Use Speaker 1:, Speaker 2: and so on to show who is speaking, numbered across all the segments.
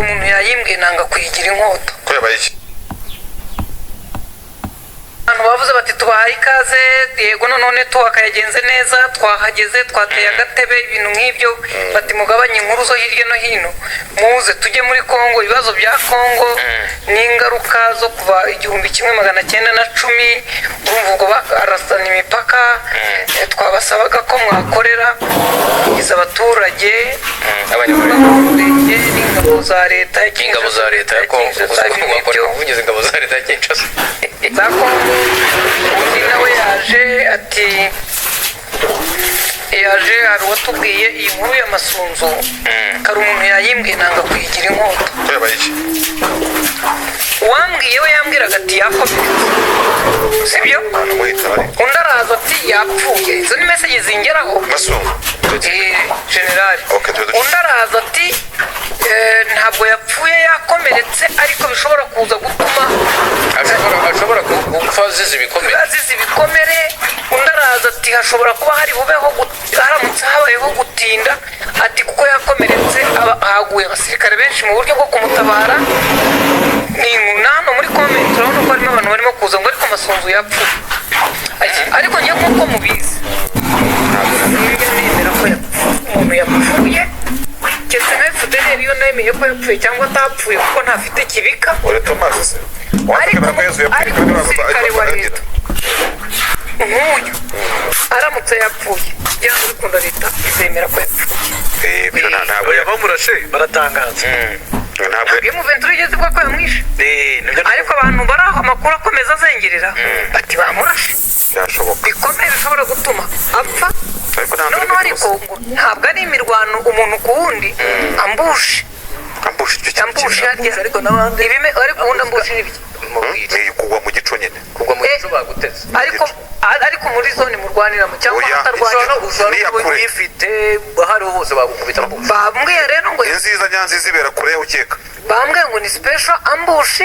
Speaker 1: Umuntu yayimbwiye, nanga kuyigira inkota.
Speaker 2: Ko yabaye iki?
Speaker 1: Abantu bavuze bati: "Tubahaye ikaze." Yego, none tuwakayagenze neza, twahageze, twateye agatebe, ibintu nk'ibyo. Bati: "Mugabanye inkuru zo hirya no hino, muze tujye muri Kongo." Ibibazo bya Kongo n'ingaruka zo kuva 1910, urumva ubwo barasana imipaka. Twabasabaga ko mwakorera kugeza abaturage
Speaker 3: Abanyamurenge
Speaker 1: n'ingabo za leta ya
Speaker 3: Ingabo za leta ya Kongo.
Speaker 1: Kinshasa, ibintu
Speaker 3: Wakora
Speaker 1: nk'ibyo.
Speaker 3: Ubuvugizi ingabo za leta ya Kinshasa.
Speaker 1: Za Kongo. Undi nawe yaje ati yaje, hari uwatubwiye iyi nkuru y'Amasunzu. Hari umuntu yayimbwiye, nanga kuyigira inkota.
Speaker 2: Ko yabaye iki?
Speaker 1: Uwambwiye we yambwiraga ati yakomeretse, sibyo?
Speaker 2: Muhita bari.
Speaker 1: Undi araza ati yapfuye. Izo ni message zingeraho.
Speaker 2: Masunzu?
Speaker 1: Generali.
Speaker 2: Okay, tube.
Speaker 1: Undi araza ati ntabwo yapfuye, yakomeretse, ariko bishobora kuza gutuma
Speaker 3: Ashobora gupfa azize ibikomere.
Speaker 1: Azize ibikomere. Undi araza ati hashobora kuba hari bubeho haramutse habayeho gutinda, ati kuko yakomeretse, haguye abasirikare benshi mu buryo bwo kumutabara. Ni na hano muri comment urabona ko harimo abantu barimo kuza ngo ariko Masunzu yapfuye. Ariko njye, nk'uko mubizi, sinjya nemera ko umuntu yapfuye, keretse nka FDLR, iyo nemeye ko yapfuye cyangwa atapfuye, kuko ntafite kibika.
Speaker 2: Uri Thomas se?
Speaker 1: Ariko
Speaker 2: Wakemera ko Yesu yapfuye
Speaker 1: ariko
Speaker 2: kandi
Speaker 1: umusirikare wa
Speaker 2: bakagira
Speaker 1: leta nk'uyu aramutse yapfuye, byanga bikunda leta izemera ko yapfuye.
Speaker 2: Ibyo ntabwo
Speaker 4: Oya, bamurashe baratangaza.
Speaker 2: Ntabwo
Speaker 1: Iyo Muventura igeze ivuga ko yamwishe,
Speaker 4: Nibyo.
Speaker 1: ariko abantu bari aho, amakuru akomeza azengerera, bati bamurashe
Speaker 2: Byashoboka.
Speaker 1: bikomeye, bishobora gutuma apfa.
Speaker 2: Ariko nta
Speaker 1: Noneho ariko ngo ntabwo ari imirwano umuntu ku wundi, ambush.
Speaker 2: Ambush, icyo kintu
Speaker 1: Ambush.
Speaker 2: kimwe.
Speaker 1: Harya
Speaker 4: Ariko n'abandi
Speaker 1: ariko ubundi ambush ni ibiki?
Speaker 2: Ni kugwa mu gico nyine.
Speaker 3: Kugwa mu gico baguteze.
Speaker 1: Ariko muri zone murwaniramo cyangwa
Speaker 2: Oya.
Speaker 1: ahatarwanira?
Speaker 3: Ushobora
Speaker 2: Niya
Speaker 3: no kuba
Speaker 2: kure.
Speaker 3: uyifite, aho ariho hose bagukubita ambush.
Speaker 1: Bambwiye rero ngo
Speaker 2: Inziza nyanziza ibera kure yaho ukeka.
Speaker 1: Bambwiye ngo ni special ambush,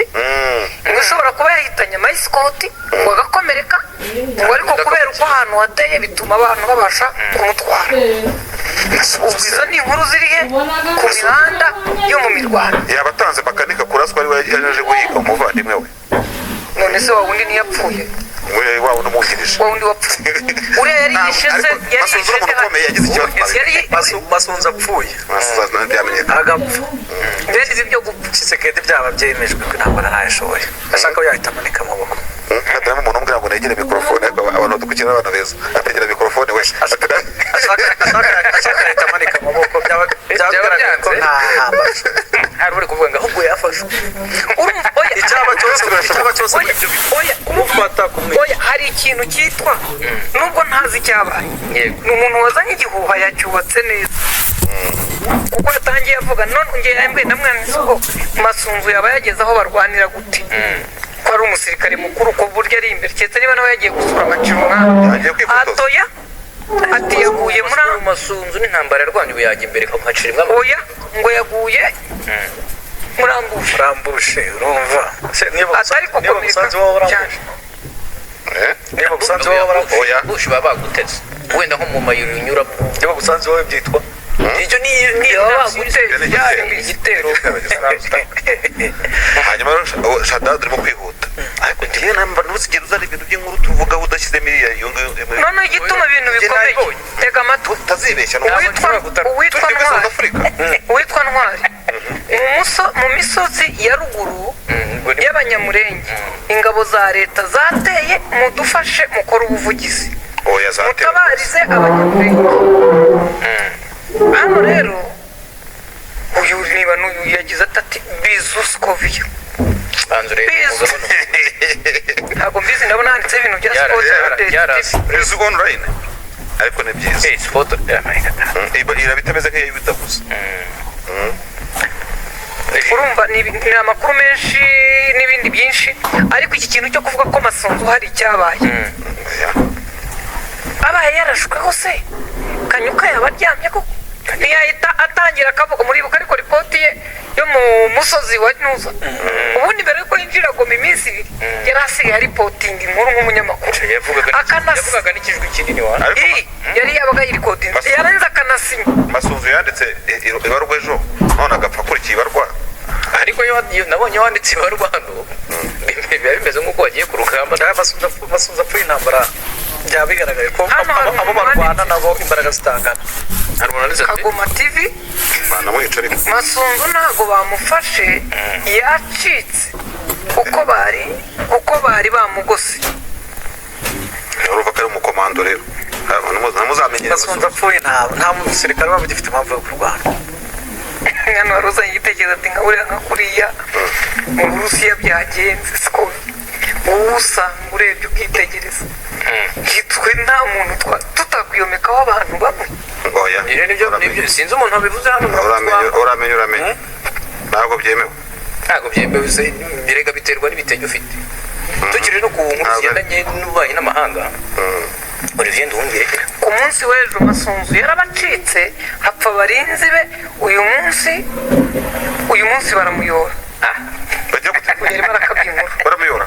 Speaker 1: ngo ishobora kuba yahitanye ama escort, ngo agakomereka, ngo ariko kubera uko ahantu hateye bituma abantu babasha kumutwara. Ubwo izo ni inkuru ziri he ku mihanda yo mu mirwano.
Speaker 2: Yaba atanze Makanika kuraswa, ari we yaje guhiga umuvandimwe we.
Speaker 1: None se wa wundi ntiyapfuye?
Speaker 2: We wa wundi umwungirije.
Speaker 1: Wa wundi wapfuye, uriya yari yishe se?
Speaker 2: Ariko
Speaker 1: Yari
Speaker 2: Masunzu
Speaker 1: yishe
Speaker 2: ni umuntu ukomeye, yagize ikibazo.
Speaker 1: Yari
Speaker 4: Masunzu apfuye
Speaker 2: Masunzu ntiyamenyekana.
Speaker 4: agapfa.
Speaker 1: Mbese ibi byo gupfa.
Speaker 4: Tshisekedi byaba byemejwe ko intambara ntayishoboye, ashaka ko yahita amanika amaboko.
Speaker 2: Hatarimo umuntu umbwira ngo negere mikorofone, ariko abantu badukurikira ni abantu beza, ategera mikorofone we.
Speaker 4: Ashaka yahita amanika amaboko, byaba
Speaker 3: Byaba
Speaker 4: bigaragaye ko
Speaker 3: byanze.
Speaker 4: nta ntambara.
Speaker 3: Hari uri kuvuga ngo ahubwo yafashwe.
Speaker 1: Urumva, oya.
Speaker 4: Icyaba cyose
Speaker 1: Oya,
Speaker 4: ibyo bintu
Speaker 1: oya.
Speaker 4: kumufata, kumwica.
Speaker 1: Oya, hari ikintu cyitwa, nubwo ntazi icyabaye,
Speaker 3: Yego.
Speaker 1: ni umuntu wazanye igihuha, yacyubatse neza, kuko yatangiye avuga none ngiye yambwiye, ndamwanise ubwo Masunzu yaba yageze aho barwanira gute, ko ari umusirikare mukuru, ko burya ari imbere, keretse niba nawe yagiye gusura agaciro umwami.
Speaker 2: Yagiye kwifotoza.
Speaker 1: Atoya, ati yaguye muri
Speaker 3: Masunzu n'intambara yarwanya ubu yajya imbere ikamuhacira imwe.
Speaker 1: Oya, ngo yaguye muri ambush.
Speaker 4: Ambush, urumva Se, niba
Speaker 1: Atari
Speaker 4: niba
Speaker 1: gukomereka
Speaker 4: musanze wowe
Speaker 1: cyane.
Speaker 4: Ambush, niba gusanze wowe ambush.
Speaker 2: Oya.
Speaker 3: Ambush baba baguteze wenda nko mu mayiro unyuramo.
Speaker 4: Niba gusanze wowe byitwa
Speaker 3: Icyo ni
Speaker 1: Baba baguteze.
Speaker 3: Igitero.
Speaker 2: Hanyuma rero Shadadi, urimo kwihuta, ariko njyewe namba ntuzigere uzana ibintu by'inkuru tuvugaho udashyizemo iriya iyo ngiyo.
Speaker 1: Noneho igituma ibintu
Speaker 2: Njye
Speaker 1: bikomeye,
Speaker 2: nabibonye.
Speaker 1: tega amatwi.
Speaker 2: Utazibeshya.
Speaker 1: Uwitwa
Speaker 2: Turi muri South
Speaker 1: Ntwari.
Speaker 2: Africa.
Speaker 1: Uwitwa Ntwari mu misozi ya ruguru y'Abanyamurenge, ingabo za leta zateye, mudufashe mukore ubuvugizi,
Speaker 2: Oya, zatewe.
Speaker 1: mutabarize Abanyamurenge. Hano rero uyu niba n'uyu yagize ati bizu Scovia.
Speaker 3: Banza urebe.
Speaker 1: Bizu. Ntabwo mbizi, ndabona handitseho ibintu bya sport update.
Speaker 3: Yarasi.
Speaker 2: Bizu online, ariko ni byiza.
Speaker 3: Sport.
Speaker 2: Iraba itameze nk'iyo gusa.
Speaker 1: Urumva ni amakuru menshi n'ibindi byinshi, ariko iki kintu cyo kuvuga ko Masunzu hari icyabaye, abaye yarashweho se, Kanyuka yaba aryamye koko, ntiyahita atangira akavuga? Muribuka ariko ripoti ye yo mu musozi wa Ntuza, ubundi mbere yuko yinjira Goma iminsi 2 yari asigaye aripotinga inkuru nk'umunyamakuru. Akanasi
Speaker 3: Yavugaga n'ikijwi kinini wa
Speaker 2: Ariko
Speaker 1: Ii, yari yabaga yirikodinze, yarangiza akanasinya.
Speaker 2: Masunzu yanditse ibarwa ejo, none agapfa akurikiye ibarwa.
Speaker 3: Nabonye wanditse ibaruwa hano, biba bimeze nk'uko wagiye ku rugamba.
Speaker 4: Aya Masunzu apfuye, intambara byaba bigaragaye ko
Speaker 1: Hano hari
Speaker 4: abo
Speaker 1: umuntu
Speaker 4: barwana
Speaker 1: wanditse.
Speaker 4: nabo imbaraga zitangana.
Speaker 3: Hari umuntu wanditse ati
Speaker 1: Kagoma TV.
Speaker 2: Banamwica ariko.
Speaker 1: Masunzu ntabwo bamufashe, yacitse uko bari bamugose.
Speaker 2: Urumva ko ari umukomando rero. Ntimuzamenyere.
Speaker 4: Masunzu apfuye, nta musirikare waba ugifite impamvu yo kurwana.
Speaker 1: Hano wari uzanye igitekerezo ati nka buriya, nka kuriya mu Burusiya byagenze, siko wowe usanga urebye ukitegereza, twe nta muntu tutakwiyomekaho abantu bamwe.
Speaker 2: Oya.
Speaker 3: Ibyo nibyo, sinzi umuntu wabivuze hano.
Speaker 2: Uramenye, uramenye, uramenye, ntabwo byemewe.
Speaker 3: Ntabwo byemewe se, birega biterwa n'ibitenge ufite. Tukiri no ku nkuru zigendanye n'ububanyi n'amahanga, Olivier Nduhungire.
Speaker 1: Ku munsi w'ejo Masunzu yarabacitse, hapfa abarinzi be. Uyu munsi baramuyora.
Speaker 2: Bajya gute?
Speaker 1: Uyu arimo arakabya inkuru.
Speaker 2: Baramuyora.